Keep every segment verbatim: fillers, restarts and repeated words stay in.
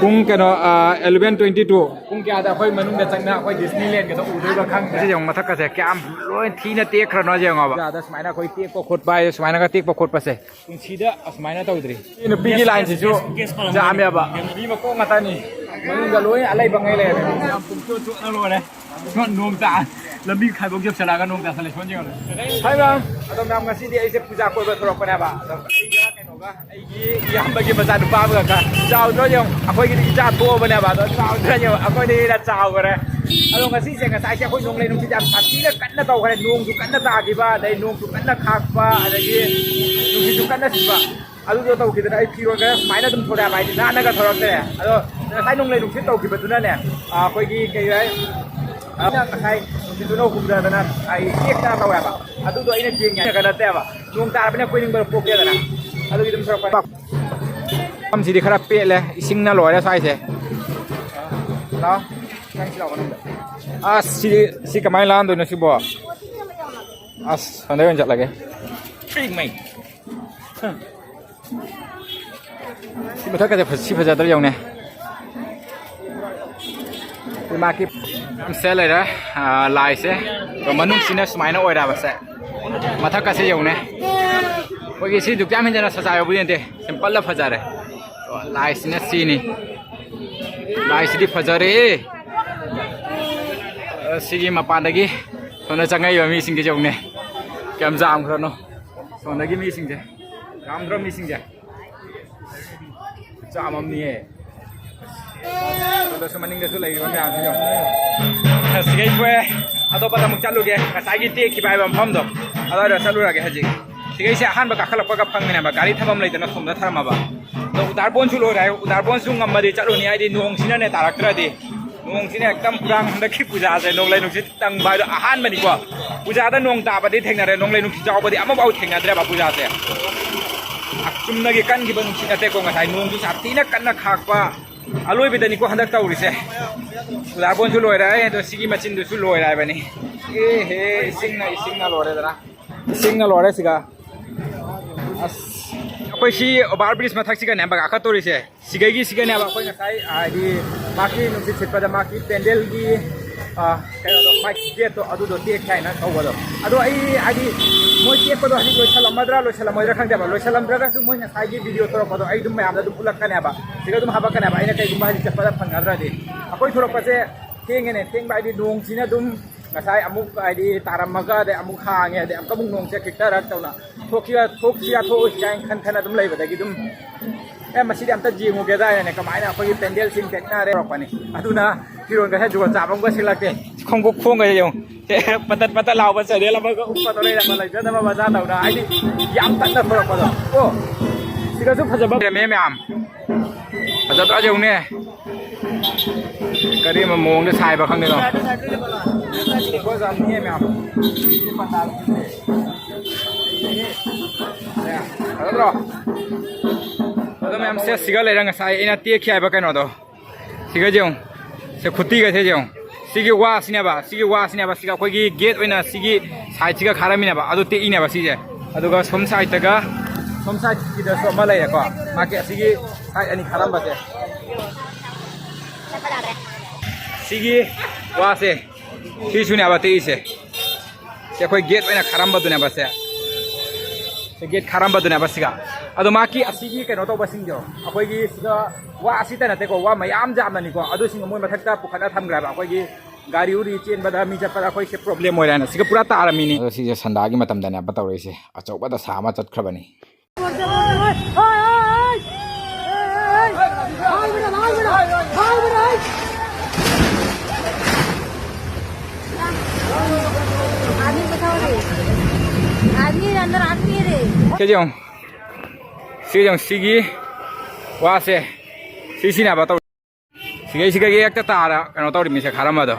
ꯄꯨꯡ ꯀꯩꯅꯣ, eleven twenty two. ꯄꯨꯡ ꯀꯌꯥꯗ ꯑꯩꯈꯣꯏ ꯃꯅꯨꯡꯗ ꯆꯪꯅ ꯑꯩꯈꯣꯏ ꯗꯤꯁꯅꯤꯂꯦꯟꯒꯗꯣ ꯎꯗꯣꯏꯅꯣ ꯈꯪꯗ꯭ꯔꯦ꯫ ꯁꯤ ꯌꯦꯡꯉꯣ, ꯃꯊꯛꯀꯁꯦ ꯀꯌꯥꯝ ꯂꯣꯏ ꯊꯤꯅ ꯇꯦꯛꯈ꯭ꯔꯅꯣ ꯌꯦꯡꯉꯣꯕ꯫ ꯄꯨꯖꯥꯗ ꯁꯨꯃꯥꯏꯅ ꯑꯩꯈꯣꯏ ꯇꯦꯛꯄ ꯈꯣꯠꯄ ꯍꯥꯏꯁꯦ, ꯁꯨꯃꯥꯏꯅꯒ ꯇꯦꯛꯄ ꯈꯣꯠꯄꯁꯦ ꯄꯨꯟꯁꯤꯗ ꯑꯁꯨꯃꯥꯏꯅ ꯇꯧꯗ꯭ꯔꯤ꯫ ꯅꯨꯄꯤꯒꯤ ꯂꯥꯏꯟꯁꯤꯁꯨ ꯌꯥꯝꯃꯦꯕ꯫ ꯃꯤ ꯃꯀꯣꯛ ꯉꯥꯛꯇꯅꯤ꯫ ꯃꯅꯨꯡꯗ ꯂꯣꯏ ꯑꯂꯩꯕ ꯉꯩ ꯂꯩꯔꯦ꯫ ꯌꯥꯝ ꯄꯨꯡꯆꯣꯠ ꯆꯣꯠꯅ ꯂꯣꯏꯔꯦ꯫ ꯅꯣꯡ ꯇꯥ-, ꯂꯝꯕꯤ ꯈꯥꯏꯕꯣꯛ ꯌꯧꯁꯜꯂꯛꯑꯒ ꯅꯣꯡ ꯇꯥꯁꯜꯂꯦ꯫ ꯁꯣꯟ ꯌꯦꯡꯉꯣ꯫ ꯍꯥꯏ ꯃꯌꯥꯝ, ꯑꯗꯣ ꯃꯌꯥꯝ, ꯉꯁꯤꯗꯤ ꯑꯩꯁꯦ ꯄꯨꯖꯥ ꯀꯣꯏꯕ ꯊꯣꯔꯛꯄꯅꯦꯕ꯫ ꯑꯗꯣ ꯑꯩꯒ ꯀꯩꯅꯣꯒ, ꯑꯩꯒꯤ ꯏꯌꯥꯝꯕꯒꯤ ꯃꯆꯥꯅꯨꯄꯥ ꯑꯃꯒ ꯈꯔ ꯆꯥꯎꯗ꯭ꯔꯣ ꯌꯦꯡꯉꯣ꯫ ꯑꯩꯈꯣꯏꯒꯤꯗꯤ ꯏꯆꯥ ꯊꯣꯛꯑꯕꯅꯦꯕ꯫ ꯑꯗꯣ ꯆꯥꯎꯗ꯭ꯔꯣ ꯌꯦꯡꯉꯣ꯫ ꯑꯩꯈꯣꯏꯗꯤ ꯍꯦꯟꯅ ꯆꯥꯎꯈ꯭ꯔꯦ꯫ ꯑꯗꯣ ꯉꯁꯤꯁꯦ, ꯉꯁꯥꯏꯁꯦ ꯑꯩꯈꯣꯏ ꯅꯣꯡꯂꯩ ꯅꯨꯡꯁꯤꯠ ꯌꯥꯝ ꯁꯥꯊꯤꯅ ꯀꯟꯅ ꯇꯧꯈ꯭ꯔꯦ꯫ ꯅꯣꯡꯁꯨ ꯀꯟꯅ ꯇꯥꯈꯤꯕ, ꯑꯗꯩ ꯅꯣꯡꯁꯨ ꯀꯟꯅ ꯈꯥꯛꯄ, ꯑꯗꯒꯤ ꯅꯨꯡꯁꯤꯠꯁꯨ ꯀꯟꯅ ꯁꯤꯠꯄ꯫ ꯑꯗꯨꯗꯣ ꯇꯧꯈꯤꯗꯅ ꯑꯩ ꯐꯤꯔꯣꯜ ꯈꯔ ꯁꯨꯃꯥꯏꯅ ꯑꯗꯨꯝ ꯊꯣꯔꯛꯑꯦꯕ, ꯍꯥꯏꯗꯤ ꯅꯥꯟꯅꯒ ꯊꯣꯔꯛꯇ꯭ꯔꯦ꯫ ꯑꯗꯣ ꯉꯁꯥꯏ ꯅꯣꯡꯂꯩ ꯅꯨꯡꯁꯤꯠ ꯇꯧꯈꯤꯕꯗꯨꯅꯅꯦ, ꯑꯩꯈꯣꯏꯒꯤ ꯀꯩ ꯍꯥꯏ, ꯑꯩꯅ ꯉꯁꯥꯏ ꯅꯨꯡꯁꯤꯠꯇꯨꯅ ꯍꯨꯝꯗꯗꯅ ꯑꯩ ꯇꯦꯛꯇꯅ ꯇꯧꯋꯦꯕ꯫ ꯑꯗꯨꯗꯣ ꯑꯩꯅ ꯌꯦꯡꯉꯦ ꯍꯥꯏꯔꯒ ꯅꯠꯇꯦꯕ, ꯅꯣꯡ ꯇꯥꯔꯕꯅꯤꯅ ꯀꯣꯏꯅꯤꯡꯕ ꯄꯣꯛꯇꯦꯗꯅ꯫ ꯑꯗꯨꯒꯤ ꯑꯗꯨꯝ ꯊꯣꯔꯛꯄ꯫ ꯃꯐꯝꯁꯤꯗꯤ ꯈꯔ ꯄꯦꯠꯂꯦ, ꯏꯁꯤꯡꯅ ꯂꯣꯏꯔꯦ ꯁ꯭ꯋꯥꯏꯁꯦ꯫ ꯂꯥꯎ, ꯅꯪ ꯁꯤ ꯂꯥꯎ ꯃꯅꯨꯡꯗ꯫ ꯑꯁ, ꯁꯤ, ꯁꯤ ꯀꯃꯥꯏꯅ ꯂꯥꯟꯗꯣꯏꯅꯣ ꯁꯤꯕꯣ? ꯑꯁ, ꯁꯣꯝꯗ ꯑꯣꯏꯅ ꯆꯠꯂꯒꯦ꯫ ꯏꯃꯩ꯫ ꯁꯤ ꯃꯊꯛꯀꯁꯦ ꯐ-, ꯁꯤ ꯐꯖꯗ꯭ꯔꯥ ꯌꯦꯡꯉꯨꯅꯦ꯫ ꯏꯃꯥꯀꯤ ꯌꯥꯝ ꯁꯦ ꯂꯩꯔꯦ, ꯑꯥ, ꯂꯥꯏꯁꯦ꯫ ꯑꯗꯣ ꯃꯅꯨꯡꯁꯤꯅ ꯁꯨꯃꯥꯏꯅ ꯑꯣꯏꯔꯦꯕ ꯁꯦ꯫ ꯃꯊꯛꯀꯁꯦ ꯌꯦꯡꯉꯨꯅꯦ꯫ ꯑꯩꯈꯣꯏꯒꯤ ꯁꯤ ꯗꯨꯛ ꯌꯥꯝ ꯍꯦꯟꯖꯅ ꯁꯖꯥ ꯌꯧꯕꯗꯤ ꯅꯠꯇꯦ, ꯁꯤꯝꯄꯜꯗ ꯐꯖꯔꯦ꯫ ꯑꯣ, ꯂꯥꯏꯁꯤꯅ ꯁꯤꯅꯤ꯫ ꯂꯥꯏꯁꯤꯗꯤ ꯐꯖꯔꯦ꯫ ꯑ, ꯁꯤꯒꯤ ꯃꯄꯥꯟꯗꯒꯤ ꯁꯣꯝꯗ ꯆꯪꯉꯛꯏꯕ ꯃꯤꯁꯤꯡꯁꯦ ꯌꯦꯡꯉꯨꯅꯦ꯫ ꯀꯌꯥꯝ ꯌꯥꯝꯈ꯭ꯔꯅꯣ꯫ ꯁꯣꯝꯗꯒꯤ ꯃꯤꯁꯤꯡꯁꯦ꯫ ꯌꯥꯝꯗ꯭ꯔꯣ ꯃꯤꯁꯤꯡꯁꯦ? ꯆꯥꯝꯃꯝꯅꯤꯌꯦ꯫ ꯑꯗꯨꯗꯁꯨ ꯃꯅꯤꯡꯗꯁꯨ ꯂꯩꯔꯤꯕ ꯃꯌꯥꯝꯁꯤ ꯌꯦꯡꯉꯨ꯫ ꯁꯤꯒꯩ ꯊꯣꯛꯑꯦ꯫ ꯑꯇꯣꯞꯄꯗ ꯑꯃꯨꯛ ꯆꯠꯂꯨꯒꯦ꯫ ꯉꯁꯥꯏꯒꯤ ꯇꯦꯛꯈꯤꯕ ꯍꯥꯏꯕ ꯃꯐꯝꯗꯣ, ꯑꯗꯨꯋꯥꯏꯗ ꯆꯠꯂꯨꯔꯒꯦ ꯍꯧꯖꯤꯛ꯫ ꯁꯤꯒꯩꯁꯦ ꯑꯍꯥꯟꯕ ꯀꯥꯈꯠꯂꯛꯄꯒ ꯐꯪꯕꯅꯦꯕ꯫ ꯒꯥꯔꯤ ꯊꯝꯐꯝ ꯂꯩꯇꯅ ꯁꯣꯝꯗ ꯊꯝꯃꯝꯃꯕ꯫ ꯑꯗꯣ ꯎꯗꯥꯔꯕꯣꯟꯁꯨ ꯂꯣꯏꯔꯦ ꯍꯥꯏ꯫ ꯎꯗꯥꯔꯕꯣꯟꯁꯨ ꯉꯝꯃꯗꯤ ꯆꯠꯂꯨꯅꯤ, ꯍꯥꯏꯗꯤ ꯅꯣꯡꯁꯤꯅꯅꯦ ꯇꯥꯔꯛꯇ꯭ꯔꯗꯤ꯫ ꯅꯣꯡꯁꯤꯅ ꯍꯦꯛꯇ ꯄꯨꯔꯥꯡ ꯍꯟꯗꯛꯀꯤ ꯄꯨꯖꯥꯁꯦ ꯅꯣꯡꯂꯩ ꯅꯨꯡꯁꯤꯠ ꯇꯪꯕ ꯍꯥꯏꯗꯣ ꯑꯍꯥꯟꯕꯅꯤꯀꯣ꯫ ꯄꯨꯖꯥꯗ ꯅꯣꯡ ꯇꯥꯕꯗꯤ ꯊꯦꯡꯅꯔꯦ, ꯅꯣꯡꯂꯩ ꯅꯨꯡꯁꯤꯠ ꯌꯥꯎꯕꯗꯤ ꯑꯃꯐꯥꯎ ꯊꯦꯡꯅꯗ꯭ꯔꯦꯕ ꯄꯨꯖꯥꯁꯦ꯫ ꯆꯨꯝꯅꯒꯤ ꯀꯟꯈꯤꯕ ꯅꯨꯡꯁꯤꯠ ꯅꯠꯇꯦꯀꯣ, ꯉꯁꯥꯏ ꯅꯣꯡꯁꯨ ꯁꯥꯊꯤꯅ ꯀꯟꯅ ꯈꯥꯛꯄ꯫ ꯑꯂꯣꯏꯕꯗꯅꯤꯀꯣ ꯍꯟꯗꯛ ꯇꯧꯔꯤꯁꯦ꯫ ꯎꯗꯥꯔꯕꯣꯟꯁꯨ ꯂꯣꯏꯔꯦ, ꯑꯗꯣ ꯁꯤꯒꯤ ꯃꯆꯤꯟꯗꯨꯁꯨ ꯂꯣꯏꯔꯦ ꯍꯥꯏꯕꯅꯤ꯫ ꯑꯦ ꯍꯦ, ꯏꯁꯤꯡꯅ, ꯏꯁꯤꯡꯅ ꯂꯣꯏꯔꯦꯗꯅ꯫ ꯏꯁꯤꯡꯅ ꯂꯣꯏꯔꯦ ꯁꯤꯒ꯫ ꯑꯁ, ꯑꯩꯈꯣꯏ ꯁꯤ ꯑꯣꯚꯔ ꯕ꯭ꯔꯤꯖ ꯃꯊꯛꯁꯤꯒꯅꯦꯕ ꯀꯥꯈꯠꯇꯣꯔꯤꯁꯦ꯫ ꯁꯤꯒꯩꯒꯤ ꯁꯤꯒꯅꯦꯕ ꯑꯩꯈꯣꯏ ꯉꯁꯥꯏ, ꯍꯥꯏꯗꯤ, ꯃꯥꯒꯤ ꯅꯨꯡꯁꯤꯠ ꯁꯤꯠꯄꯗ ꯃꯥꯒꯤ ꯄꯦꯟꯗꯦꯜꯒꯤ, ꯑ, ꯀꯩꯅꯣꯗꯣ, ꯃꯥꯒꯤ ꯒꯦꯠꯇꯣ ꯑꯗꯨꯗꯣ ꯇꯦꯛꯈꯤ ꯍꯥꯏꯅ ꯀꯧꯕꯗꯣ꯫ ꯑꯗꯣ ꯑꯩ, ꯍꯥꯏꯗꯤ, ꯃꯣꯏ ꯇꯦꯛꯄꯗꯣ ꯍꯧꯖꯤꯛ ꯂꯣꯏꯁꯜꯂꯝꯃꯗ꯭ꯔꯥ ꯂꯣꯏꯁꯜꯂꯝꯃꯣꯏꯗ꯭ꯔꯥ ꯈꯪꯗꯦꯕ꯫ ꯂꯣꯏꯁꯜꯂꯝꯗ꯭ꯔꯒꯁꯨ ꯃꯣꯏ ꯉꯁꯥꯏꯒꯤ ꯚꯤꯗꯤꯑꯣ ꯊꯣꯔꯛꯄꯗꯣ ꯑꯩ ꯑꯗꯨꯝ ꯃꯌꯥꯝꯗ ꯑꯗꯨꯝ ꯎꯠꯂꯛꯀꯅꯦꯕ꯫ ꯁꯤꯗ ꯑꯗꯨꯝ ꯍꯥꯄꯛꯀꯅꯦꯕ꯫ ꯑꯩꯅ ꯀꯩꯒꯨꯝꯕ ꯍꯧꯖꯤꯛ ꯆꯠꯄꯗ ꯐꯪꯒꯗ꯭ꯔꯗꯤ꯫ ꯑꯩꯈꯣꯏ ꯊꯣꯔꯛꯄꯁꯦ ꯊꯦꯡꯉꯦꯅꯦ꯫ ꯊꯦꯡꯕ ꯍꯥꯏꯗꯤ ꯅꯣꯡꯁꯤꯅ ꯑꯗꯨꯝ ꯉꯁꯥꯏ ꯑꯃꯨꯛ, ꯍꯥꯏꯗꯤ, ꯇꯥꯔꯝꯃꯒ, ꯑꯗꯩ ꯑꯃꯨꯛ ꯍꯥꯡꯉꯦ, ꯑꯗꯩ ꯑꯃꯨꯛ ꯑꯃꯨꯛ ꯅꯣꯡꯁꯦ ꯈꯤꯛꯊꯔꯛ ꯇꯧꯅ ꯊꯣꯛꯁꯤꯔ, ꯊꯣꯛꯁꯤꯔ ꯊꯣꯛꯑꯣꯏꯁꯤꯔ ꯍꯥꯏꯅ ꯈꯟ ꯈꯟ ꯑꯗꯨꯝ ꯂꯩꯕꯗꯒꯤ ꯑꯗꯨꯝ, "ꯑꯦ, ꯃꯁꯤꯗꯤ ꯑꯝꯇ ꯌꯦꯡꯉꯨꯒꯦꯗ" ꯍꯥꯏꯅꯅꯦ, ꯀꯃꯥꯏꯅ ꯑꯩꯈꯣꯏꯒꯤ ꯄꯦꯟꯗꯦꯜꯁꯤꯡ ꯇꯦꯛꯅꯔꯦ ꯇꯧꯔꯛꯄꯅꯤ꯫ ꯑꯗꯨꯅ ꯐꯤꯔꯣꯟꯒꯁꯦ ꯖꯨꯒꯣꯠ ꯆꯥꯕ ꯑꯃꯒ ꯁꯦꯠꯂꯛꯇꯦ꯫ ꯈꯣꯡꯎꯞ ꯈꯣꯡꯒꯁꯦ ꯌꯦꯡꯉꯨ꯫ ꯑꯦ, ꯄꯇꯠ ꯄꯇꯠ ꯂꯥꯎꯕ ꯆꯦꯅꯦꯜ ꯑꯃꯒ ꯎꯞꯄꯗꯣ ꯂꯩꯔꯝꯕ ꯂꯩꯖꯗꯕ ꯃꯆꯥ ꯇꯧꯅ, ꯍꯥꯏꯗꯤ, ꯌꯥꯝ ꯇꯠꯅ ꯊꯣꯔꯛꯄꯗꯣ꯫ ꯑꯣ, ꯁꯤꯗꯁꯨ ꯐꯖꯕ ꯂꯩꯔꯝꯃꯦ ꯃꯌꯥꯝ꯫ ꯐꯖꯗ꯭ꯔꯣ ꯌꯦꯡꯉꯨꯅꯦ꯫ ꯀꯔꯤꯕ ꯃꯑꯣꯡꯗ ꯁꯥꯏꯕ ꯈꯪꯗꯦꯗꯣ꯫ ꯄꯣꯠ ꯌꯥꯝ ꯃꯤ ꯃꯌꯥꯝ꯫ ꯐꯖꯗ꯭ꯔꯣ? ꯑꯗꯣ ꯃꯌꯥꯝ, ꯁꯦ, ꯁꯤꯒ ꯂꯩꯔꯦ ꯉꯁꯥꯏ ꯑꯩꯅ ꯇꯦꯛꯈꯤ ꯍꯥꯏꯕ ꯀꯩꯅꯣꯗꯣ꯫ ꯁꯤꯒ ꯌꯦꯡꯉꯨ꯫ ꯁꯦ, ꯈꯨꯇꯤꯒꯁꯦ ꯌꯦꯡꯉꯨ꯫ ꯁꯤꯒꯤ ꯋꯥꯁꯤꯅꯦꯕ, ꯁꯤꯒꯤ ꯋꯥꯁꯤꯅꯦꯕ, ꯁꯤꯒ ꯑꯩꯈꯣꯏꯒꯤ ꯒꯦꯠ ꯑꯣꯏꯅ ꯁꯤꯒꯤ ꯁꯥꯏꯠꯁꯤꯒ ꯈꯥꯔꯝꯃꯤꯅꯦꯕ, ꯑꯗꯨ ꯇꯦꯛꯏꯅꯦꯕ ꯁꯤꯁꯦ꯫ ꯑꯗꯨꯒ ꯁꯣꯝ ꯁꯥꯏꯠꯇꯒ, ꯁꯣꯝ ꯁꯥꯏꯠꯀꯤꯗꯁꯨ ꯑꯃ ꯂꯩꯔꯦꯀꯣ, ꯃꯥꯒꯤ ꯑꯁꯤꯒꯤ ꯁꯥꯏꯠ ꯑꯅꯤ ꯈꯥꯔꯝꯕꯁꯦ꯫ ꯁꯤꯒꯤ ꯋꯥꯁꯦ, ꯁꯤꯁꯨꯅꯦꯕ ꯇꯦꯛꯏꯁꯦ꯫ ꯁꯤ ꯑꯩꯈꯣꯏ ꯒꯦꯠ ꯑꯣꯏꯅ ꯈꯥꯔꯝꯕꯗꯨꯅꯦꯕ ꯁꯦ꯫ ꯁꯤ ꯒꯦꯠ ꯈꯥꯔꯝꯕꯗꯨꯅꯦꯕ ꯁꯤꯒ꯫ ꯑꯗꯣ ꯃꯥꯒꯤ ꯑꯁꯤꯒꯤ ꯀꯩꯅꯣ ꯇꯧꯕꯁꯤꯡꯗꯣ, ꯑꯩꯈꯣꯏꯒꯤ ꯁꯤꯗ ꯋꯥ ꯑꯁꯤꯇ ꯅꯠꯇꯦꯀꯣ, ꯋꯥ ꯃꯌꯥꯝ ꯌꯥꯝꯅꯅꯤꯀꯣ, ꯑꯗꯨꯁꯤꯡꯗꯣ ꯃꯣꯏ ꯃꯊꯛꯇ ꯄꯨꯈꯠꯂ ꯊꯝꯈ꯭ꯔꯦꯕ꯫ ꯑꯩꯈꯣꯏꯒꯤ ꯒꯥꯔꯤ ꯎꯔꯤ ꯆꯦꯟꯕꯗ, ꯃꯤ ꯆꯠꯄꯗ ꯑꯩꯈꯣꯏꯁꯦ ꯄ꯭ꯔꯣꯕ꯭ꯂꯦꯝ ꯑꯣꯏꯔꯦꯅ ꯁꯤꯒ ꯄꯨꯔꯥ ꯇꯥꯔꯝꯃꯤꯅꯤ꯫ ꯑꯗꯣ ꯁꯤꯁꯦ ꯁꯟꯗꯥꯒꯤ ꯃꯇꯝꯗꯅꯦꯕ ꯇꯧꯔꯛꯏꯁꯦ꯫ ꯑꯆꯧꯕ ꯗꯁꯥ ꯑꯃ ꯆꯠꯈ꯭ꯔꯕꯅꯤ꯫ आदमी बैठा हो रे। आदमी है, अंदर आदमी है रे। ꯁꯤꯒ ꯌꯦꯡꯉꯨ꯫ ꯁꯤꯒ ꯌꯦꯡꯉꯨ, ꯁꯤꯒꯤ ꯋꯥꯁꯦ꯫ ꯁꯤꯁꯤꯅꯦꯕ ꯇꯧ-, ꯁꯤꯒꯩ, ꯁꯤꯒꯩ ꯍꯦꯛꯇ ꯇꯥꯔ ꯀꯩꯅꯣ ꯇꯧꯔꯤꯃꯤꯁꯦ, ꯈꯥꯔꯝꯕꯗꯣ꯫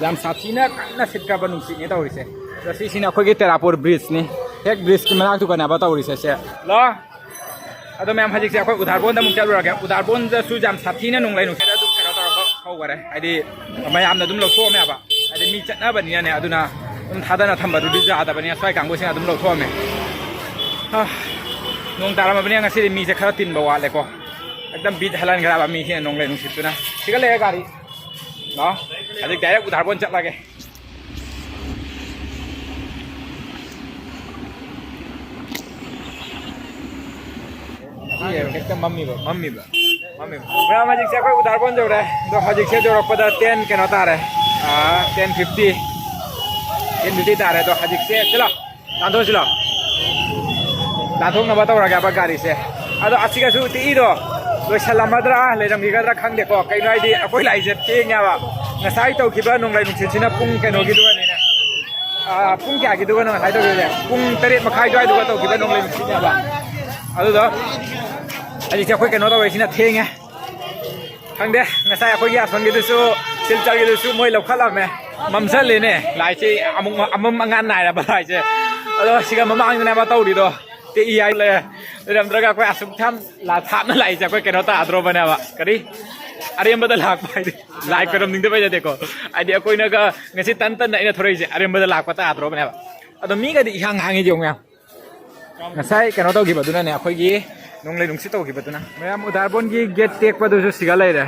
ꯌꯥꯝ ꯁꯥꯊꯤꯅ ꯀꯟꯅ ꯁꯤꯠꯈ꯭ꯔꯕ ꯅꯨꯡꯁꯤꯠꯅꯤ ꯇꯧꯔꯤꯁꯦ꯫ ꯑꯗꯣ ꯁꯤꯁꯤꯅ ꯑꯩꯈꯣꯏꯒꯤ ꯇꯦꯔꯥꯄꯨꯔ ꯕ꯭ꯔꯤꯖꯅꯤ꯫ ꯍꯦꯛ ꯕ꯭ꯔꯤꯖꯀꯤ ꯃꯅꯥꯛꯇꯨꯒꯅꯦꯕ ꯇꯧꯔꯤꯁꯦ ꯁꯦ꯫ ꯂꯣ꯫ ꯑꯗꯣ ꯃꯌꯥꯝ, ꯍꯧꯖꯤꯛꯁꯦ ꯑꯩꯈꯣꯏ ꯎꯗꯥꯔꯕꯣꯟꯗ ꯑꯃꯨꯛ ꯆꯠꯂꯨꯔꯒꯦ꯫ ꯎꯗꯥꯔꯕꯣꯟꯗꯁꯨ ꯌꯥꯝ ꯁꯥꯊꯤꯅ ꯅꯣꯡꯂꯩ ꯅꯨꯡꯁꯤꯠ ꯑꯗꯨꯝ ꯀꯩꯅꯣ ꯇꯧꯔꯒ ꯍꯧꯈꯔꯦ꯫ ꯍꯥꯏꯗꯤ ꯃꯌꯥꯝꯅ ꯑꯗꯨꯝ ꯂꯧꯊꯣꯛꯑꯝꯃꯦꯕ꯫ ꯍꯥꯏꯗꯤ ꯃꯤ ꯆꯠꯅꯕꯅꯤꯅꯅꯦ, ꯑꯗꯨꯅ ꯑꯗꯨꯝ ꯊꯥꯗꯅ ꯊꯝꯕꯗꯨꯗꯤ ꯌꯥꯗꯕꯅꯤꯅ ꯁ꯭ꯋꯥꯏ ꯀꯥꯡꯕꯨꯁꯤꯅ ꯑꯗꯨꯝ ꯂꯧꯊꯣꯛꯑꯝꯃꯦ꯫ ꯑꯥ, ꯅꯣꯡ ꯇꯥꯔꯝꯃꯕꯅꯤꯅ ꯉꯁꯤꯗꯤ ꯃꯤꯁꯦ ꯈꯔ ꯇꯤꯟꯕ ꯋꯥꯠꯂꯦꯀꯣ꯫ ꯑꯦꯛꯗꯝ ꯕꯤꯠ ꯍꯜꯍꯟꯈ꯭ꯔꯕ ꯃꯤꯁꯤꯅ ꯅꯣꯡꯂꯩ ꯅꯨꯡꯁꯤꯠꯇꯨꯅ꯫ ꯁꯤꯒ ꯂꯩꯔꯦ ꯒꯥꯔꯤ꯫ ꯂꯥꯛꯑꯣ꯫ ꯍꯧꯖꯤꯛ ꯗꯥꯏꯔꯦꯛ ꯎꯗꯥꯔꯕꯣꯟ ꯆꯠꯂꯒꯦ꯫ ꯁꯤ ꯍꯦꯛꯇ ꯃꯝꯃꯤꯕ, ꯃꯝꯃꯤꯕ, ꯃꯝꯃꯤꯕ꯫ ꯃꯌꯥꯝ, ꯍꯧꯖꯤꯛꯁꯦ ꯑꯩꯈꯣꯏ ꯎꯗꯥꯔꯕꯣꯟ ꯌꯧꯔꯦ꯫ ꯑꯗꯣ ꯍꯧꯖꯤꯛꯁꯦ ꯌꯧꯔꯛꯄꯗ ten ꯀꯩꯅꯣ ꯇꯥꯔꯦ꯫ ꯑꯥ, ten fifty꯫ Ten fifty ꯇꯥꯔꯦ꯫ ꯑꯗꯣ ꯍꯧꯖꯤꯛꯁꯦ ꯁꯤꯂꯣ꯫ ꯂꯥꯟꯊꯣꯛꯁꯤꯂꯣ꯫ ꯂꯥꯟꯊꯣꯛꯅꯕ ꯇꯧꯔꯒꯦꯕ ꯒꯥꯔꯤꯁꯦ꯫ ꯑꯗꯣ ꯑꯁꯤꯒꯁꯨ ꯇꯤꯛꯏꯗꯣ ꯂꯣꯏꯁꯜꯂꯝꯃꯗ꯭ꯔꯥ ꯂꯩꯔꯝꯈꯤꯒꯗ꯭ꯔꯥ ꯈꯪꯗꯦꯀꯣ꯫ ꯀꯩꯅꯣ ꯍꯥꯏꯗꯤ ꯑꯩꯈꯣꯏ ꯂꯥꯛꯏꯁꯦ ꯊꯦꯡꯉꯦꯕ꯫ ꯉꯁꯥꯏ ꯇꯧꯈꯤꯕ ꯅꯣꯡꯂꯩ ꯅꯨꯡꯁꯤꯠꯁꯤꯅ ꯄꯨꯡ ꯀꯩꯅꯣꯒꯤꯗꯨꯒꯅꯤꯅꯦ꯫ ꯑꯥ, ꯄꯨꯡ ꯀꯌꯥꯒꯤꯗꯨꯒꯅꯣ ꯉꯁꯥꯏ ꯇꯧꯈꯤꯕꯁꯦ? ꯄꯨꯡ ꯇꯔꯦꯠ ꯃꯈꯥꯏ ꯑꯗꯨꯋꯥꯏꯗꯨꯒ ꯇꯧꯈꯤꯕ ꯅꯣꯡꯂꯩ ꯅꯨꯡꯁꯤꯠꯅꯦꯕ꯫ ꯑꯗꯨꯗꯣ ꯍꯧꯖꯤꯛꯁꯦ ꯑꯩꯈꯣꯏ ꯀꯩꯅꯣ ꯇꯧꯔꯤꯁꯤꯅ ꯊꯦꯡꯉꯦ꯫ ꯈꯪꯗꯦ, ꯉꯁꯥꯏ ꯑꯩꯈꯣꯏꯒꯤ ꯑꯁꯣꯝꯒꯤꯗꯨꯁꯨ, ꯁꯤꯜꯆꯔꯒꯤꯗꯨꯁꯨ ꯃꯣꯏ ꯂꯧꯈꯠꯂꯝꯃꯦ꯫ ꯃꯝꯁꯜꯂꯦꯅꯦ, ꯂꯥꯏꯠꯁꯦ ꯑꯃꯨꯛ ꯑꯃꯝ ꯑꯉꯥꯟ ꯅꯥꯏꯔꯕ ꯂꯥꯏꯠꯁꯦ꯫ ꯑꯗꯣ ꯁꯤꯒ ꯃꯃꯥꯡꯗꯅꯦꯕ ꯇꯧꯔꯤꯗꯣ꯫ ꯇꯦꯛꯏ ꯍꯥꯏ ꯂꯩꯔꯦ꯫ ꯂꯩꯔꯝꯗ꯭ꯔꯒ ꯑꯩꯈꯣꯏ ꯑꯁꯨꯛ ꯌꯥꯝ ꯂꯥ-, ꯊꯥꯞꯅ ꯂꯥꯛꯏꯁꯦ ꯑꯩꯈꯣꯏ ꯀꯩꯅꯣ ꯇꯥꯗ꯭ꯔꯣꯕꯅꯦꯕ꯫ ꯀꯔꯤ? ꯑꯔꯦꯝꯕꯗ ꯂꯥꯛꯄ ꯍꯥꯏꯗꯤ ꯂꯥꯏ ꯈꯣꯏꯔꯝꯅꯤꯡꯗꯕꯩ ꯅꯠꯇꯦꯀꯣ꯫ ꯍꯥꯏꯗꯤ ꯑꯩꯈꯣꯏꯅꯒ ꯉꯁꯤ ꯇꯟ ꯇꯟꯅ ꯑꯩꯅ ꯊꯣꯔꯛꯏꯁꯦ ꯑꯔꯦꯝꯕꯗ ꯂꯥꯛꯄ ꯇꯥꯗ꯭ꯔꯣꯕꯅꯦꯕ꯫ ꯑꯗꯣ ꯃꯤꯒꯗꯤ ꯏꯍꯥꯡ ꯍꯥꯡꯉꯤ ꯌꯦꯡꯉꯨ ꯃꯌꯥꯝ꯫ ꯉꯁꯥꯏ ꯀꯩꯅꯣ ꯇꯧꯈꯤꯕꯗꯨꯅꯅꯦ, ꯑꯩꯈꯣꯏꯒꯤ ꯅꯣꯡꯂꯩ ꯅꯨꯡꯁꯤꯠ ꯇꯧꯈꯤꯕꯗꯨꯅ꯫ ꯃꯌꯥꯝ ꯎꯗꯥꯔꯕꯣꯟꯒꯤ ꯒꯦꯠ ꯇꯦꯛꯄꯗꯨꯁꯨ ꯁꯤꯒ ꯂꯩꯔꯦ꯫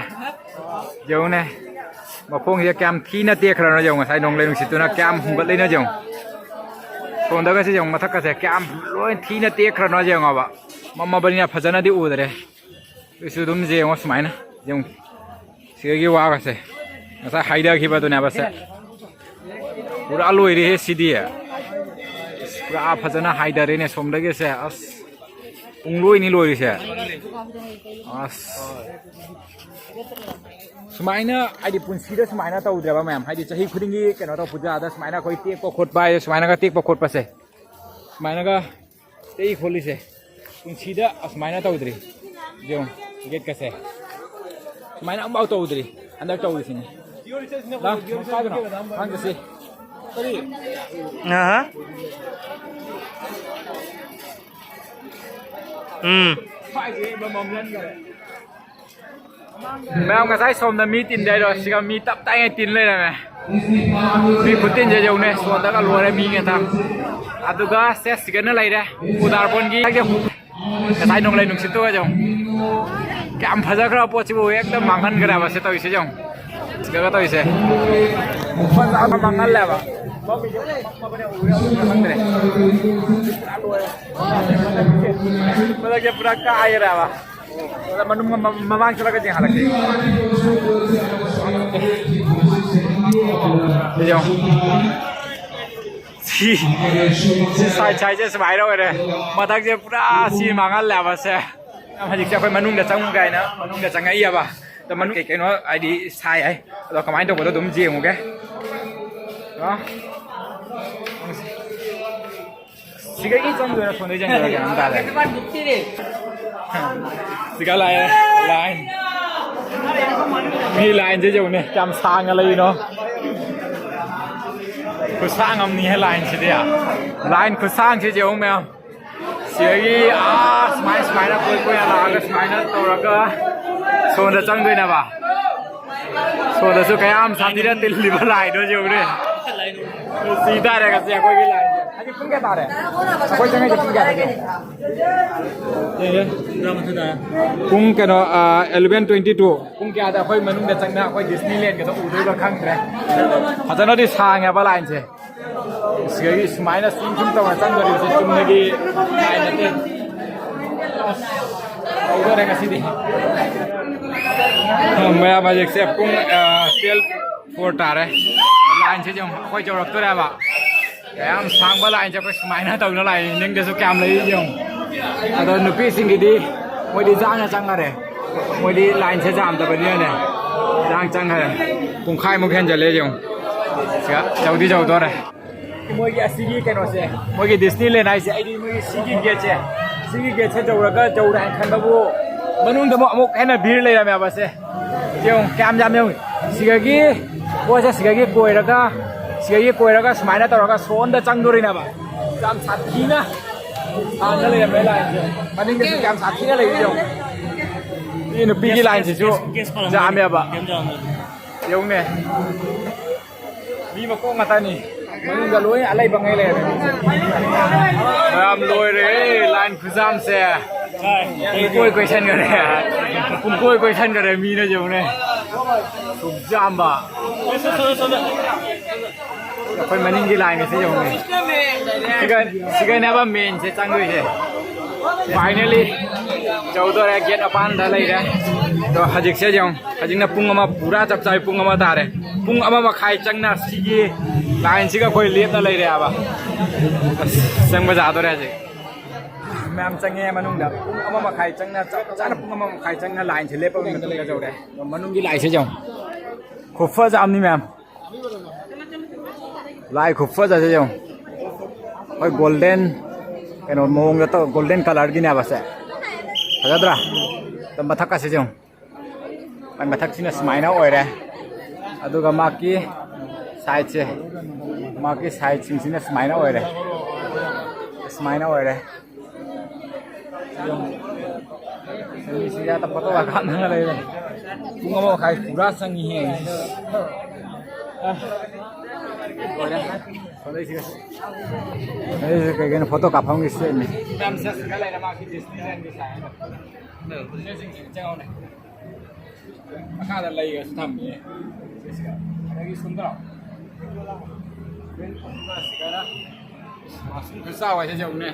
ꯌꯦꯡꯉꯨꯅꯦ, ꯃꯈꯣꯡꯁꯦ ꯀꯌꯥꯝ ꯊꯤꯅ ꯇꯦꯛꯈ꯭ꯔꯅꯣ ꯌꯦꯡꯉꯨ꯫ ꯉꯁꯥꯏ ꯅꯣꯡꯂꯩ ꯅꯨꯡꯁꯤꯠꯇꯨꯅ ꯀꯌꯥꯝ ꯍꯨꯝꯒꯠꯂꯤꯅꯣ ꯌꯦꯡꯉꯨ꯫ ꯁꯣꯝꯗꯒꯁꯦ ꯌꯦꯡꯉꯨ, ꯃꯊꯛꯀꯁꯦ ꯀꯌꯥꯝ ꯂꯣꯏ ꯊꯤꯅ ꯇꯦꯛꯈ꯭ꯔꯅꯣ ꯌꯦꯡꯉꯣꯕ꯫ ꯃꯝꯃꯕꯅꯤꯅ ꯐꯖꯅꯗꯤ ꯎꯗ꯭ꯔꯦ꯫ ꯑꯗꯨꯁꯨ ꯑꯗꯨꯝ ꯌꯦꯡꯉꯣ ꯁꯨꯃꯥꯏꯅ꯫ ꯌꯦꯡꯉꯨ꯫ ꯁꯤꯗꯒꯤ ꯋꯥꯒꯁꯦ ꯉꯁꯥꯏ ꯍꯥꯏꯊꯈꯤꯕꯗꯨꯅꯦꯕ ꯁꯦ꯫ ꯄꯨꯔꯥ ꯂꯣꯏꯔꯦꯍꯦ ꯁꯤꯗꯤ꯫ ꯑꯁ, ꯄꯨꯔꯥ ꯐꯖꯅ ꯍꯥꯏꯊꯔꯦꯅꯦ ꯁꯣꯝꯗꯒꯤꯁꯦ꯫ ꯑꯁ, ꯄꯨꯡꯂꯣꯏꯅꯤ ꯂꯣꯏꯔꯤꯁꯦ꯫ ꯑꯁ꯫ ꯁꯨꯃꯥꯏꯅ ꯍꯥꯏꯗꯤ ꯄꯨꯟꯁꯤꯗ ꯁꯨꯃꯥꯏꯅ ꯇꯧꯗ꯭ꯔꯦꯕ ꯃꯌꯥꯝ꯫ ꯍꯥꯏꯗꯤ ꯆꯍꯤ ꯈꯨꯗꯤꯡꯒꯤ ꯀꯩꯅꯣ ꯇꯧ, ꯄꯨꯖꯥꯗ ꯁꯨꯃꯥꯏꯅ ꯑꯩꯈꯣꯏ ꯇꯦꯛꯄ ꯈꯣꯠꯄ ꯍꯥꯏꯁꯦ, ꯁꯨꯃꯥꯏꯅꯒ ꯇꯦꯛꯄ ꯈꯣꯠꯄꯁꯦ꯫ ꯁꯨꯃꯥꯏꯅꯒ ꯇꯦꯛꯏ ꯈꯣꯠꯂꯤꯁꯦ ꯄꯨꯟꯁꯤꯗ ꯑꯁꯨꯃꯥꯏꯅ ꯇꯧꯗ꯭ꯔꯤ꯫ ꯌꯦꯡꯉꯨ, ꯒꯦꯠꯀꯁꯦ ꯁꯨꯃꯥꯏꯅ ꯑꯃꯐꯥꯎ ꯇꯧꯗ꯭ꯔꯤ꯫ ꯍꯟꯗꯛ ꯇꯧꯔꯤꯁꯤꯅꯤ꯫ ꯂꯥꯎ, ꯀꯥꯏꯗꯅꯣ? ꯍꯥꯡꯖꯁꯤ꯫ ꯀꯔꯤ? ꯑꯍꯥ꯫ ꯎꯝ꯫ ꯃꯌꯥꯝ, ꯉꯁꯥꯏ ꯁꯣꯝꯗ ꯃꯤ ꯇꯤꯟꯗꯦ ꯍꯥꯏꯗꯣ, ꯁꯤꯒ ꯃꯤ ꯇꯞ ꯇꯥꯏꯉꯩ ꯇꯤꯟ ꯂꯩꯔꯝꯃꯦ꯫ ꯃꯤ ꯈꯨꯇꯤꯟꯁꯦ ꯌꯧꯅꯦ, ꯁꯣꯝꯗꯒ ꯂꯣꯏꯔꯦ ꯃꯤ ꯉꯥꯛꯇ꯫ ꯑꯗꯨꯒ ꯁꯦ ꯁꯤꯒꯅ ꯂꯩꯔꯦ, ꯎꯗꯥꯔꯕꯣꯟꯒꯤ꯫ ꯉꯁꯥꯏ ꯅꯣꯡꯂꯩ ꯅꯨꯡꯁꯤꯠꯇꯨꯒ ꯌꯦꯡꯉꯨ꯫ ꯀꯌꯥꯝ ꯐꯖꯈ꯭ꯔꯕ ꯄꯣꯠꯁꯤꯕꯨ ꯍꯦꯛꯇ ꯃꯥꯡꯍꯟꯈ꯭ꯔꯦꯕ ꯁꯤ ꯇꯧꯔꯤꯁꯦ ꯌꯦꯡꯉꯨ꯫ ꯁꯤꯗꯒ ꯇꯧꯔꯤꯁꯦ꯫ ꯐꯖꯕ ꯃꯥꯡꯍꯜꯂꯦꯕ꯫ ꯈꯪꯗ꯭ꯔꯦ꯫ ꯃꯊꯛꯁꯦ ꯄꯨꯔꯥ ꯀꯥꯏꯔꯦꯕ꯫ ꯃꯅꯨꯡ ꯃ-, ꯃꯃꯥꯡ ꯆꯠꯂꯒ ꯌꯦꯡꯍꯜꯂꯛꯀꯦ꯫ ꯁꯤ ꯌꯦꯡꯉꯨ꯫ ꯁꯤ, ꯁꯤ side side ꯁꯦ ꯁꯨꯃꯥꯏꯅ ꯑꯣꯏꯔꯦ꯫ ꯃꯊꯛꯁꯦ ꯄꯨꯔꯥ ꯁꯤ ꯃꯥꯡꯍꯜꯂꯦꯕ ꯁꯦ꯫ ꯍꯧꯖꯤꯛꯁꯦ ꯑꯩꯈꯣꯏ ꯃꯅꯨꯡꯗ ꯆꯪꯉꯨ ꯀꯥꯏꯅ ꯃꯅꯨꯡꯗ ꯆꯪꯉꯛꯏꯑꯕ꯫ ꯑꯗꯣ ꯃꯅꯨꯡ ꯀꯩ ꯀꯩꯅꯣ ꯍꯥꯏꯗꯤ ꯁꯥꯏ ꯍꯥꯏ꯫ ꯑꯗꯣ ꯀꯃꯥꯏꯅ ꯇꯧꯕꯗꯣ ꯑꯗꯨꯝ ꯌꯦꯡꯉꯨꯒꯦ꯫ ꯑ? ꯁꯤꯗꯒꯤ ꯆꯪꯗꯣꯏꯔꯥ ꯁꯣꯝꯗꯒꯤ ꯆꯪꯗꯣꯏꯔꯥ ꯒ꯭ꯌꯥꯟ ꯑꯃ ꯇꯥꯗꯦ꯫ ꯁꯤꯒ ꯂꯥꯛꯑꯦ, line꯫ ꯃꯤ line ꯁꯦ ꯌꯦꯡꯉꯨꯅꯦ, ꯀꯌꯥꯝ ꯁꯥꯡꯅ ꯂꯩꯔꯤꯅꯣ꯫ ꯈꯨꯁꯥꯡ ꯑꯃꯅꯤꯍꯦ line ꯁꯤꯗꯤ꯫ Line ꯈꯨꯁꯥꯡꯁꯤ ꯌꯦꯡꯉꯨ ꯃꯌꯥꯝ꯫ ꯁꯤꯗꯒꯤ ꯑꯥ ꯁꯨꯃꯥꯏ, ꯁꯨꯃꯥꯏꯅ ꯀꯣꯏ ꯀꯣꯏꯅ ꯂꯥꯛꯑꯒ ꯁꯨꯃꯥꯏꯅ ꯇꯧꯔꯒ ꯁꯣꯝꯗ ꯆꯪꯗꯣꯏꯅꯦꯕ꯫ ꯁꯣꯝꯗꯁꯨ ꯀꯌꯥꯝ ꯁꯥꯊꯤꯅ ꯇꯤꯜꯂꯤꯕ line ꯗꯣ ꯌꯦꯡꯉꯨꯅꯦ꯫ ꯁꯤ ꯇꯥꯔꯦ ꯉꯁꯤ ꯑꯩꯈꯣꯏꯒꯤ line ꯁꯦ꯫ ꯍꯧꯖꯤꯛ ꯄꯨꯡ ꯀꯌꯥ ꯇꯥꯔꯦ? ꯑꯩꯈꯣꯏ ꯆꯪꯉꯛꯏꯁꯦ ꯄꯨꯡ ꯀꯌꯥ ꯇꯥꯒꯦ? ꯄꯨꯡ ꯀꯩꯅꯣ, ꯑ, eleven twenty two꯫ ꯄꯨꯡ ꯀꯌꯥꯗ ꯑꯩꯈꯣꯏ ꯃꯅꯨꯡꯗ ꯆꯪꯅ ꯑꯩꯈꯣꯏ Disneyland ꯒꯗꯣ ꯎꯗꯣꯏꯕ ꯈꯪꯗ꯭ꯔꯦ꯫ ꯐꯖꯅꯗꯤ ꯁꯥꯡꯉꯦꯕ line ꯁꯦ꯫ ꯁꯤꯗꯒꯤ ꯁꯨꯃꯥꯏꯅ ꯁꯨꯝ ꯁꯨꯝ ꯇꯧꯅ ꯆꯪꯗꯣꯔꯤꯕꯁꯦ ꯆꯨꯝꯅꯒꯤ line ꯅꯠꯇꯦ꯫ ꯇꯧꯗꯣꯔꯦ ꯉꯁꯤꯗꯤ꯫ ꯃꯌꯥꯝ ꯍꯧꯖꯤꯛꯁꯦ ꯄꯨꯡ, ꯑ, twelve four ꯇꯥꯔꯦ꯫ Line ꯁꯦ ꯌꯦꯡꯉꯨ, ꯑꯩꯈꯣꯏ ꯌꯧꯔꯛꯇꯣꯔꯦꯕ꯫ ꯌꯥꯝ ꯁꯥꯡꯕ line ꯁꯦ ꯑꯩꯈꯣꯏ ꯁꯨꯃꯥꯏꯅ ꯇꯧꯅ ꯂꯥꯛꯏ꯫ ꯅꯤꯡꯗꯁꯨ ꯀꯌꯥꯝ ꯂꯩ ꯌꯦꯡꯉꯨ꯫ ꯑꯗꯣ ꯅꯨꯄꯤꯁꯤꯡꯒꯤꯗꯤ ꯃꯣꯏꯗꯤ ꯆꯥꯡꯅ ꯆꯪꯈꯔꯦ꯫ ꯃꯣꯏꯗꯤ line ꯁꯦ ꯌꯥꯝꯗꯕꯅꯤꯅꯅꯦ, ꯆꯥꯡ ꯆꯪꯈꯔꯦ꯫ ꯄꯨꯡꯈꯥꯏꯃꯨꯛ ꯍꯦꯟꯖꯜꯂꯦ ꯌꯦꯡꯉꯨ꯫ ꯁꯤꯒ ꯌꯧꯗꯤ ꯌꯧꯗꯣꯔꯦ꯫ ꯃꯣꯏꯒꯤ ꯑꯁꯤꯒꯤ ꯀꯩꯅꯣꯁꯦ, ꯃꯣꯏꯒꯤ Disneyland ꯍꯥꯏꯁꯦ, ꯑꯩꯗꯤ ꯃꯣꯏꯒꯤ ꯁꯤꯒꯤ gate ꯁꯦ, ꯁꯤꯒꯤ gate ꯁꯦ ꯌꯧꯔꯒ, ꯌꯧꯔꯦ ꯍꯥꯏꯅ ꯈꯟꯕꯕꯨ ꯃꯅꯨꯡꯗ ꯑꯃꯨꯛ, ꯑꯃꯨꯛ ꯍꯦꯟꯅ ꯚꯤꯔ ꯂꯩꯔꯝꯃꯦꯕ ꯁꯦ꯫ ꯌꯦꯡꯉꯨ, ꯀꯌꯥꯝ ꯌꯥꯝ ꯌꯦꯡꯉꯨ꯫ ꯁꯤꯗꯒꯤ ꯄꯣꯠꯁꯦ ꯁꯤꯗꯒꯤ ꯀꯣꯏꯔꯒ, ꯁꯤꯗꯒꯤ ꯀꯣꯏꯔꯒ ꯁꯨꯃꯥꯏꯅ ꯇꯧꯔꯒ ꯁꯣꯝꯗ ꯆꯪꯗꯣꯔꯤꯅꯦꯕ꯫ ꯌꯥꯝ ꯁꯥꯊꯤꯅ ꯁꯥꯡꯅ ꯂꯩꯔꯝꯃꯦ line ꯁꯦ꯫ ꯃꯅꯤꯡꯗꯁꯨ ꯌꯥꯝ ꯁꯥꯊꯤꯅ ꯂꯩꯔꯤ ꯌꯦꯡꯉꯨ꯫ ꯁꯤ ꯅꯨꯄꯤꯒꯤ line ꯁꯤꯁꯨ ꯌꯥꯝꯃꯦꯕ꯫ ꯌꯦꯡꯉꯨꯅꯦ꯫ ꯃꯤ ꯃꯀꯣꯛ ꯉꯥꯛꯇꯅꯤ꯫ ꯃꯅꯨꯡꯗ ꯂꯣꯏ ꯑꯂꯩꯕ ꯉꯩ ꯂꯩꯔꯦ꯫ ꯃꯌꯥꯝ ꯂꯣꯏꯔꯦ, line ꯈꯨꯖꯥꯝꯁꯦ꯫ ꯄꯨꯡꯀꯣꯏ ꯀꯣꯏꯁꯟꯈꯔꯦ꯫ ꯄꯨꯡꯀꯣꯏ ꯀꯣꯏꯁꯟꯈꯔꯦ, ꯃꯤꯅ ꯌꯦꯡꯉꯨꯅꯦ꯫ ꯁꯨꯛ ꯌꯥꯝꯕ꯫ ꯑꯩꯈꯣꯏ ꯃꯅꯤꯡꯒꯤ line ꯑꯁꯤ ꯌꯦꯡꯉꯨꯅꯦ꯫ ꯁꯤꯒ, ꯁꯤꯒꯅꯦꯕ main ꯁꯦ ꯆꯪꯗꯣꯏꯁꯦ꯫ Finally ꯌꯧꯗꯣꯔꯦ, gate ꯃꯄꯥꯟꯗ ꯂꯩꯔꯦ꯫ ꯑꯗꯣ ꯍꯧꯖꯤꯛꯁꯦ ꯌꯦꯡꯉꯨ, ꯍꯧꯖꯤꯛꯅ ꯄꯨꯡ ꯑꯃ, ꯄꯨꯔꯥ ꯆꯞ ꯆꯥꯕꯤ ꯄꯨꯡ ꯑꯃ ꯇꯥꯔꯦ꯫ ꯄꯨꯡ ꯑꯃ ꯃꯈꯥꯏ ꯆꯪꯅ ꯁꯤꯒꯤ line ꯁꯤꯒ ꯑꯩꯈꯣꯏ ꯂꯦꯞꯅ ꯂꯩꯔꯦ ꯍꯥꯏꯕ꯫ ꯑꯁ, ꯆꯪꯕ ꯌꯥꯗꯣꯔꯦ ꯍꯧꯖꯤꯛ꯫ ꯃꯌꯥꯝ ꯆꯪꯉꯦ ꯃꯅꯨꯡꯗ꯫ ꯄꯨꯡ ꯑꯃ ꯃꯈꯥꯏ ꯆꯪꯅ, ꯆꯞ ꯆꯥꯅ ꯄꯨꯡ ꯑꯃ ꯃꯈꯥꯏ ꯆꯪꯅ line ꯁꯦ ꯂꯦꯞꯄ ꯃꯇꯨꯡꯗ ꯌꯧꯔꯦ꯫ ꯑꯗꯣ ꯃꯅꯨꯡꯒꯤ line ꯁꯦ ꯌꯦꯡꯉꯨ꯫ ꯈꯨꯐꯖ ꯑꯃꯅꯤ ꯃꯌꯥꯝ꯫ line ꯈꯨꯐꯖꯁꯦ ꯌꯦꯡꯉꯨ꯫ ꯍꯣꯏ, golden ꯀꯩꯅꯣ ꯃꯑꯣꯡꯗ ꯇꯧ, golden colour ꯒꯤꯅꯦꯕ ꯁꯦ꯫ ꯐꯖꯗ꯭ꯔꯥ? ꯑꯗꯣ ꯃꯊꯛꯀꯁꯦ ꯌꯦꯡꯉꯨ꯫ ꯃꯥꯏ ꯃꯊꯛꯁꯤꯅ ꯁꯨꯃꯥꯏꯅ ꯑꯣꯏꯔꯦ꯫ ꯑꯗꯨꯒ ꯃꯥꯒꯤ side ꯁꯦ, ꯃꯥꯒꯤ side ꯁꯤꯡꯁꯤꯅ ꯁꯨꯃꯥꯏꯅ ꯑꯣꯏꯔꯦ꯫ ꯁꯨꯃꯥꯏꯅ ꯑꯣꯏꯔꯦ꯫ ꯃꯤꯁꯤꯡꯁꯦ ꯑꯇ photo ꯀꯥꯞꯅꯔ ꯂꯩꯔꯦ꯫ ꯄꯨꯡ ꯑꯃ ꯃꯈꯥꯏ ꯄꯨꯔꯥ ꯆꯪꯉꯤꯍꯦ꯫ ꯑ, ꯂꯣꯏꯔꯦ꯫ ꯑꯩꯁꯦ ꯀꯩꯒꯤꯅꯣ photo ꯀꯥꯞꯐꯝꯒꯤ ꯁꯦꯝꯃꯤ꯫ ꯃꯈꯥꯗ ꯂꯩꯒꯁꯨ ꯊꯝꯃꯤ꯫ ꯑꯗꯒꯤ ꯁꯨꯝꯗ꯭ꯔꯣ? ꯃꯁꯔꯨꯝ ꯈꯨꯆꯥꯎ ꯍꯥꯏꯁꯦ ꯌꯦꯡꯉꯨꯅꯦ꯫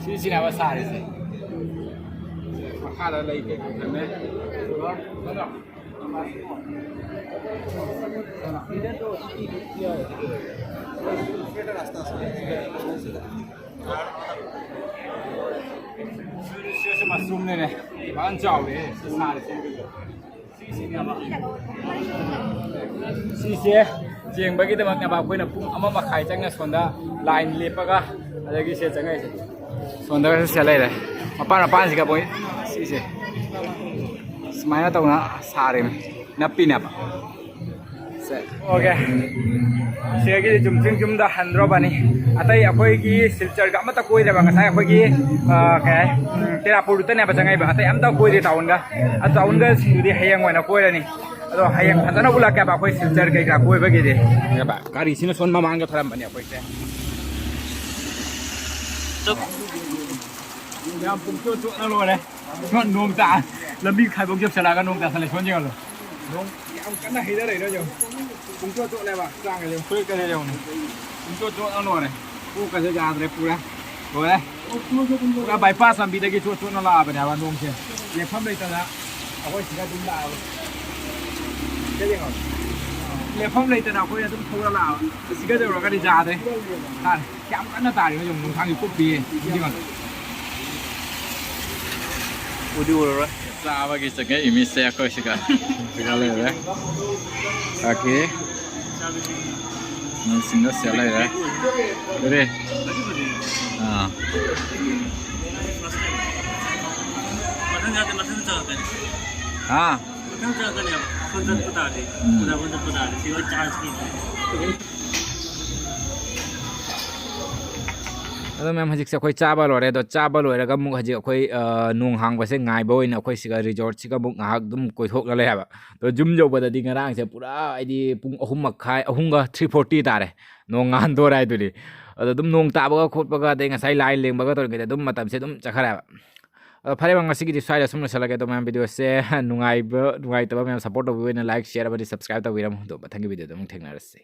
ꯁꯤꯁꯤꯅꯦꯕ ꯁꯥꯔꯤꯁꯦ꯫ ꯃꯈꯥꯗ ꯂꯩ ꯀꯩꯀꯩ ꯊꯝꯃꯦ꯫ ꯁꯤꯁꯦ ꯃꯁꯔꯨꯝꯅꯦꯅꯦ꯫ ꯐꯖꯅ ꯆꯥꯎꯔꯦꯍꯦ꯫ ꯁꯤ ꯁꯥꯔꯤꯁꯦ꯫ ꯁꯤꯁꯦ ꯌꯦꯡꯕꯒꯤꯗꯃꯛꯅꯦꯕ ꯑꯩꯈꯣꯏꯅ ꯄꯨꯡ ꯑꯃ ꯃꯈꯥꯏ ꯆꯪꯅ ꯁꯣꯝꯗ line ꯂꯦꯞꯄꯒ ꯑꯗꯒꯤ ꯁꯦ ꯆꯪꯉꯛꯏꯁꯦ꯫ ꯁꯣꯝꯗꯒꯁꯨ ꯁꯦ ꯂꯩꯔꯦ꯫ ꯃꯄꯥꯟ ꯃꯄꯥꯟꯁꯤꯒ ꯃꯣꯏ ꯁꯤꯁꯦ ꯁꯨꯃꯥꯏꯅ ꯇꯧꯅ ꯁꯥꯔꯤꯅꯤ꯫ ꯅꯞꯄꯤꯅꯦꯕ꯫ ꯁꯦ꯫ Okay꯫ ꯁꯤꯗꯒꯤꯗꯤ ꯆꯨꯝ ꯆꯨꯝ ꯌꯨꯝꯗ ꯍꯟꯗ꯭ꯔꯣꯕꯅꯤ꯫ ꯑꯇꯩ ꯑꯩꯈꯣꯏꯒꯤ ꯁꯤꯜꯆꯔꯒ ꯑꯃꯠꯇ ꯀꯣꯏꯗꯕ ꯉꯁꯥꯏ ꯑꯩꯈꯣꯏꯒꯤ, ꯑ, ꯀꯩ ꯍꯥꯏ, ꯎꯝ, ꯇꯦꯔꯥꯄꯨꯔꯗꯨꯇꯅꯦꯕ ꯆꯪꯉꯛꯏꯕ꯫ ꯑꯇꯩ ꯑꯝꯇ ꯀꯣꯏꯗꯦ town ꯒ꯫ ꯑ, town ꯒꯁꯤꯡꯗꯨꯗꯤ ꯍꯌꯦꯡ ꯑꯣꯏꯅ ꯀꯣꯏꯔꯅꯤ꯫ ꯑꯗꯣ ꯍꯌꯦꯡ ꯐꯖꯅ ꯎꯠꯂꯛꯀꯦꯕ ꯑꯩꯈꯣꯏ ꯁꯤꯜꯆꯔ ꯀꯩꯀꯥ ꯀꯣꯏꯕꯒꯤꯗꯤ꯫ ꯒꯥꯔꯤꯁꯤꯅ ꯁꯣꯝ ꯃꯃꯥꯡꯗ ꯊꯔꯝꯕꯅꯦ ꯑꯩꯈꯣꯏꯁꯦ꯫ ꯌꯥꯝ ꯄꯨꯡꯆꯣꯠ ꯆꯣꯠꯅ ꯂꯣꯏꯔꯦ꯫ ꯁꯣꯝ ꯅꯣꯡ ꯇꯥ-, ꯂꯝꯕꯤ ꯈꯥꯏꯕꯣꯛ ꯌꯧꯁꯜꯂꯛꯑꯒ ꯅꯣꯡ ꯇꯥꯁꯜꯂꯦ꯫ ꯁꯣꯝ ꯌꯦꯡꯍꯜꯂꯣ꯫ ꯅꯣꯡ ꯌꯥꯝ ꯀꯟꯅ ꯍꯩꯊꯔꯛꯏꯅꯣ ꯌꯦꯡꯉꯣ꯫ ꯄꯨꯡꯆꯣꯠ ꯆꯣꯠꯂꯦꯕ꯫ ꯆꯥꯡꯒ ꯌꯦꯡꯉꯣ꯫ ꯐꯨꯔꯤꯠꯀꯁꯦ ꯌꯦꯡꯉꯣ꯫ ꯄꯨꯡꯆꯣꯠ ꯆꯣꯠꯅ ꯂꯣꯏꯔꯦ꯫ ꯀꯣꯛꯀꯁꯦ ꯌꯥꯗ꯭ꯔꯦ ꯄꯨꯔꯥ꯫ ꯂꯣꯏꯔꯦ꯫ ꯄꯨꯔꯥ ꯕꯥꯏꯄꯥꯁ ꯂꯝꯕꯤꯗꯒꯤ ꯆꯣꯠ ꯆꯣꯠꯅ ꯂꯥꯛꯑꯕꯅꯦꯕ ꯅꯣꯡꯁꯦ꯫ ꯂꯦꯞꯐꯝ ꯂꯩꯇꯅ ꯑꯩꯈꯣꯏ ꯁꯤꯗ ꯑꯗꯨꯝ ꯂꯥꯛꯑꯕ꯫ ꯁꯤꯗ ꯌꯦꯡꯉꯣ꯫ ꯂꯦꯞꯐꯝ ꯂꯩꯇꯅ ꯑꯩꯈꯣꯏ ꯑꯗꯨꯝ ꯊꯧꯔ ꯂꯥꯛꯑꯕ꯫ ꯁꯤꯒ ꯌꯧꯔꯒꯗꯤ ꯌꯥꯗ꯭ꯔꯦ꯫ ꯇꯥꯔꯦ꯫ ꯌꯥꯝ ꯀꯟꯅ ꯇꯥꯔꯤꯕ ꯌꯦꯡꯉꯣ, ꯅꯨꯡꯁꯥꯒꯤ ꯀꯨꯞꯄꯤꯌꯦ꯫ ꯌꯦꯡꯉꯣ꯫ ꯎꯗꯤ ꯎꯔꯔꯣꯏ꯫ ꯆꯥꯕꯒꯤ ꯆꯪꯉꯛꯏ ꯃꯤꯁꯦ ꯑꯩꯈꯣꯏ ꯁꯤꯒ꯫ ꯁꯤꯒ ꯂꯩꯔꯦ꯫ ꯆꯥꯛꯀꯤ꯫ ꯅꯣꯏꯁꯤꯡꯗ ꯁꯦꯠ ꯂꯩꯔꯦ꯫ ꯀꯔꯤ? ꯑꯥ꯫ ꯃꯊꯪ ꯆꯠꯂꯛꯀꯅꯤ꯫ ꯍꯥ? ꯃꯊꯪ ꯆꯠꯂꯛꯀꯅꯦꯕ꯫ ꯁꯣꯝ ꯆꯠꯄ ꯇꯥꯔꯗꯤ꯫ ꯎꯝ꯫ ꯎꯅꯕ ꯆꯠꯄ ꯇꯥꯔꯗꯤ꯫ ꯁꯤ ꯍꯣꯏ ꯆꯥꯔꯖꯀꯤ꯫ ꯑꯗꯣ ꯃꯌꯥꯝ, ꯍꯧꯖꯤꯛꯁꯦ ꯑꯩꯈꯣꯏ ꯆꯥꯕ ꯂꯣꯏꯔꯦ꯫ ꯑꯗꯣ ꯆꯥꯕ ꯂꯣꯏꯔꯒ ꯑꯃꯨꯛ ꯍꯧꯖꯤꯛ ꯑꯩꯈꯣꯏ, ꯑ, ꯅꯣꯡ ꯍꯥꯡꯕꯁꯦ ꯉꯥꯏꯕ ꯑꯣꯏꯅ ꯑꯩꯈꯣꯏ ꯁꯤꯒ ꯔꯤꯖꯣꯔꯠꯁꯤꯒ ꯑꯃꯨꯛ ꯉꯥꯏꯍꯥꯛ ꯑꯗꯨꯝ ꯀꯣꯏꯊꯣꯛꯂ ꯂꯩ ꯍꯥꯏꯕ꯫ ꯑꯗꯣ ꯌꯨꯝ ꯌꯧꯕꯗꯗꯤ ꯉꯔꯥꯡꯁꯦ ꯄꯨꯔꯥ ꯍꯥꯏꯗꯤ ꯄꯨꯡ ꯑꯍꯨꯝ ꯃꯈꯥꯏ, ꯑꯍꯨꯝꯒ three forty ꯇꯥꯔꯦ꯫ ꯅꯣꯡ ꯉꯥꯟꯗꯣꯔꯦ ꯍꯥꯏꯗꯨꯅꯤ꯫ ꯑꯗꯣ ꯑꯗꯨꯝ ꯅꯣꯡ ꯇꯥꯕꯒ ꯈꯣꯠꯄꯒ ꯑꯗꯩ ꯉꯁꯥꯏ ꯂꯥꯏꯟ ꯂꯦꯡꯕꯒ ꯇꯧꯔꯤꯉꯩꯗ ꯑꯗꯨꯝ ꯃꯇꯝꯁꯦ ꯑꯗꯨꯝ ꯆꯠꯈ꯭ꯔꯦꯕ꯫ ꯑꯗꯣ ꯐꯔꯦ ꯃꯌꯥꯝ, ꯉꯁꯤꯒꯤꯗꯤ ꯁ꯭ꯋꯥꯏꯗ ꯁꯨꯝ ꯂꯣꯏꯁꯤꯜꯂꯒꯦ꯫ ꯑꯗꯣ ꯃꯌꯥꯝ, ꯚꯤꯗꯤꯑꯣꯁꯦ ꯅꯨꯡꯉꯥꯏꯕ ꯅꯨꯡꯉꯥꯏꯇꯕ ꯃꯌꯥꯝ ꯁꯞꯄꯣꯔꯠ ꯇꯧꯕꯤꯕ ꯑꯣꯏꯅ like, share ꯑꯃꯗꯤ subscribe ꯇꯧꯕꯤꯔꯝꯃꯣ꯫ ꯑꯗꯣ ꯃꯊꯪꯒꯤ ꯚꯤꯗꯤꯑꯣꯗ ꯑꯃꯨꯛ ꯊꯦꯡꯅꯔꯁꯤ꯫